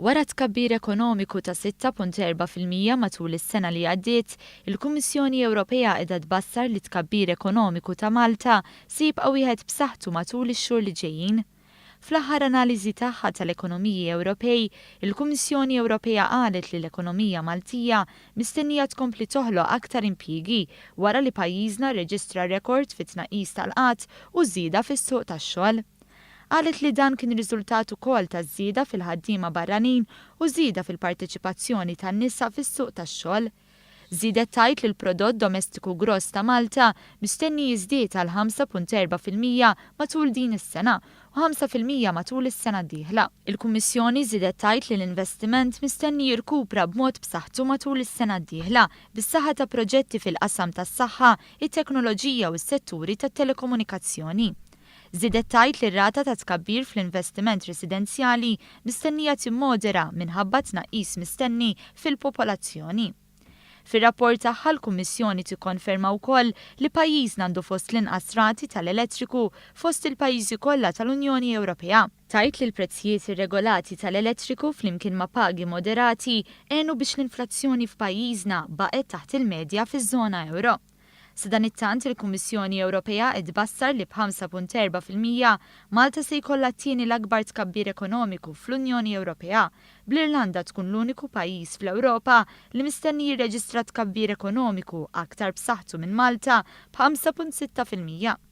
Wara tkabbir ekonomiku ta' 6.4% matul is-sena li għaddiet, il-Kummissjoni Ewropea qiegħda tbassar li t-tkabbir ekonomiku ta' Malta se jibqa' wieħed b'saħħtu matul ix-xhur li ġejjin. Fl-aħħar analiżi tagħha tal-ekonomiji Ewropej, il-Kummissjoni Ewropea qalet li l-ekonomija Maltija mistennija tkompli toħloq aktar impjiegi wara li pajjiżna rreġistra rekord fit-tnaqqis tal-qgħad u żieda fis-suq tax-xogħol. Qalet li dan kien riżultat ukoll taż-żieda fil-ħaddiema barranin u żieda fil-parteċipazzjoni tan-nisa fis-suq tax-xogħol. Żiedet tgħid li l-prodott domestiku gross ta' Malta mistenni jiżdied għal 5.4% matul din is-sena u 5% matul is-sena d-dieħla. Il-Kummissjoni żiedet tgħid li l-investiment mistenni jirkupra b'mod b'saħħtu matul is-sena d-dieħla bis-saħħa ta' proġetti fil-qasam tas-saħħa, it-teknoloġija u s-setturi tat-telekomunikazzjoni. Żiedet tgħid li r-rata ta' tkabbir fl-investiment residenzjali mistennija timmodera minħabba tnaqqis mistenni fil-popolazzjoni. Fir-rapport tagħha l-Kummissjoni tikkonferma wkoll li pajjiżna għandu fost l-inqas rati tal-elettriku fost il-pajjiżi kollha tal-Unjoni Ewropea. Tgħid li l-prezzijiet irregolati tal-elettriku flimkien ma' pagi moderati għenu biex l-inflazzjoni f'pajjiżna baqgħet taħt il-medja fiż-żona ewro. Sadanittant, il-Kummissjoni Ewropea qed tbassar li b'5.4% Malta se jkollha t-tieni l-akbar tkabbir ekonomiku fl-Unjoni Ewropea, bl-Irlanda tkun l-uniku pajjiż fl-Ewropa li mistenni jirreġistra tkabbir ekonomiku aktar b'saħħtu minn Malta b'5.6%.